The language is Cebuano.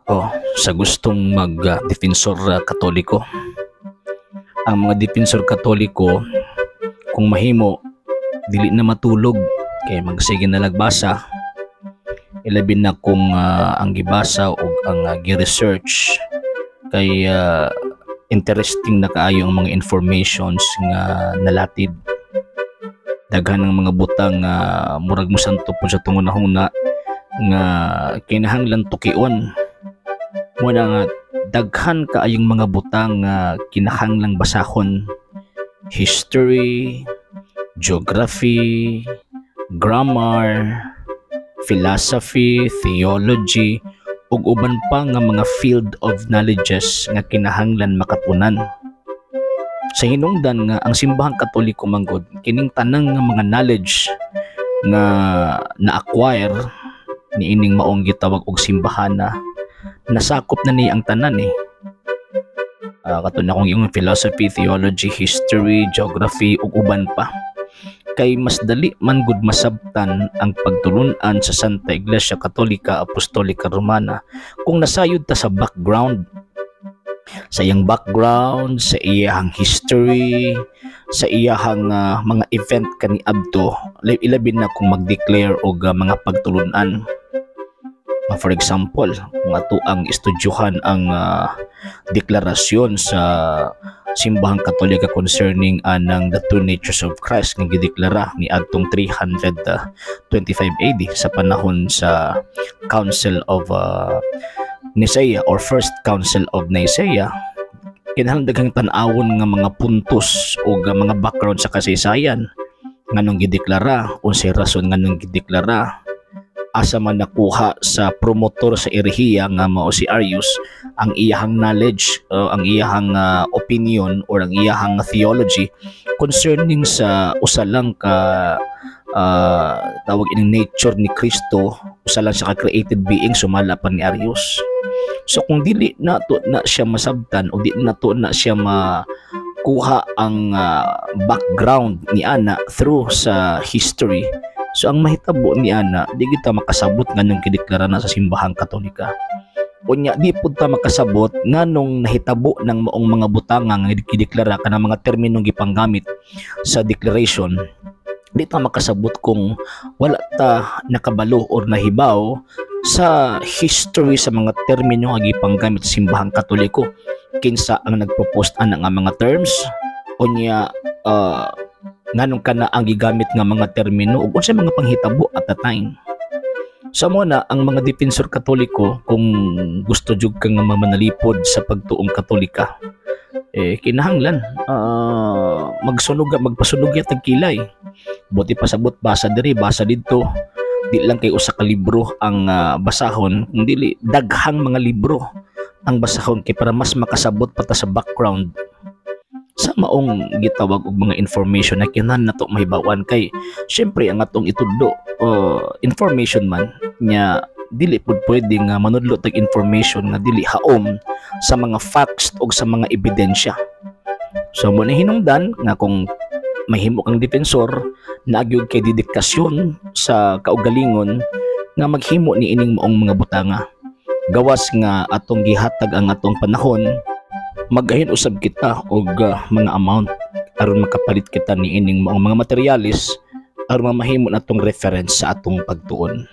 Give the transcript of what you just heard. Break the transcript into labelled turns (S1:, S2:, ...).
S1: Oh, sa gustong mag-defensor Katoliko. Ang mga defensor Katoliko, kung mahimo dili na matulog kay magsige na lagbasa, ilabi na kung ang gibasa o ang gi-research kay interesting na kaayo ang mga informations nga nalatid. Daghan ng mga butang nga murag mosanto po sa atong hunahuna nga kinahanglan tukion mo na nga daghan kaayong mga butang nga kinahanglang basahon: history, geography, grammar, philosophy, theology, ug uban pa nga mga field of knowledges nga kinahanglan makatunan. Sa hinungdan nga ang Simbahang Katoliko manggod, kining tanang nga mga knowledge nga na-acquire niining maong gitawag og simbahana, nasakop na niya ang tanan eh. Katulad akong yung philosophy, theology, history, geography ug uban pa. Kay mas dali man gud masabtan ang pagtulunan sa Santa Iglesia Katolika Apostolika Romana kung nasayod ta sa background, sa iyang background, sa iyang history, sa iyang mga event kaniadto, ilabi na kung mag-declare og mga pagtulunan. For example, kung ato ang estudyuhan ang deklarasyon sa Simbahang Katolika concerning anang the two natures of Christ nga gideklara ni adtong 325 AD sa panahon sa Council of Nicaea or First Council of Nicaea, kinahanglan daghang tan-awon nga mga puntos o mga background sa kasaysayan, nganong gideklara, unsay rason nganong gideklara, asa man nakuha sa promotor sa erehiya nga mao si Arius ang iyahang knowledge, ang iyahang opinion or ang iyahang theology concerning sa usa lang ka tawag ining nature ni Kristo, usa lang siya ka created being sumala pa ni Arius. So kung dili nato na siya masabtan o di nato na siya makuha ang background ni ana through sa history, so ang mahitabo ni ana, di kita makasabot nganong gideklara na sa Simbahang Katolika. Unya di pud ta makasabot nganong nahitabo ng maong mga butanga nga gideklara, kanang mga terminong gipanggamit sa declaration. Di ta makasabot kung wala ta nakabalo or nahibaw sa history sa mga termino nga gipanggamit sa Simbahang Katoliko, kinsa ang nagpropose ana nga mga terms, unya nganong kana ang gigamit nga mga termino ug unsay mga panghitabo at the time. Sa mo na ang mga defensor Katoliko, kung gusto jud kang mamanalipod sa pagtuong Katolika, eh kinahanglan magsunog, magpasunog tag kilay. Buti pasabot, basa diri, basa didto. Di lang kay usa ka libro ang basahon, kung dili daghang mga libro ang basahon kay para mas makasabot pa ta sa background sa maong gitawag og mga information na kinahanglan nato mahibawan, kay syempre ang atong itudlo information man nya, dili pud pwede nga manudlo tag information nga dili haom sa mga facts o sa mga ebidensya. So mo na hinungdan nga kung mahimo kang defensor, naa gyud kay dedikasyon sa kaugalingon nga maghimo ni ining maong mga butanga. Gawas nga atong gihatag ang atong panahon, magahin usab kita og mga amount aron makapalit kita ni ining maong mga materyales aron mamahimo natong reference sa atong pagtuon.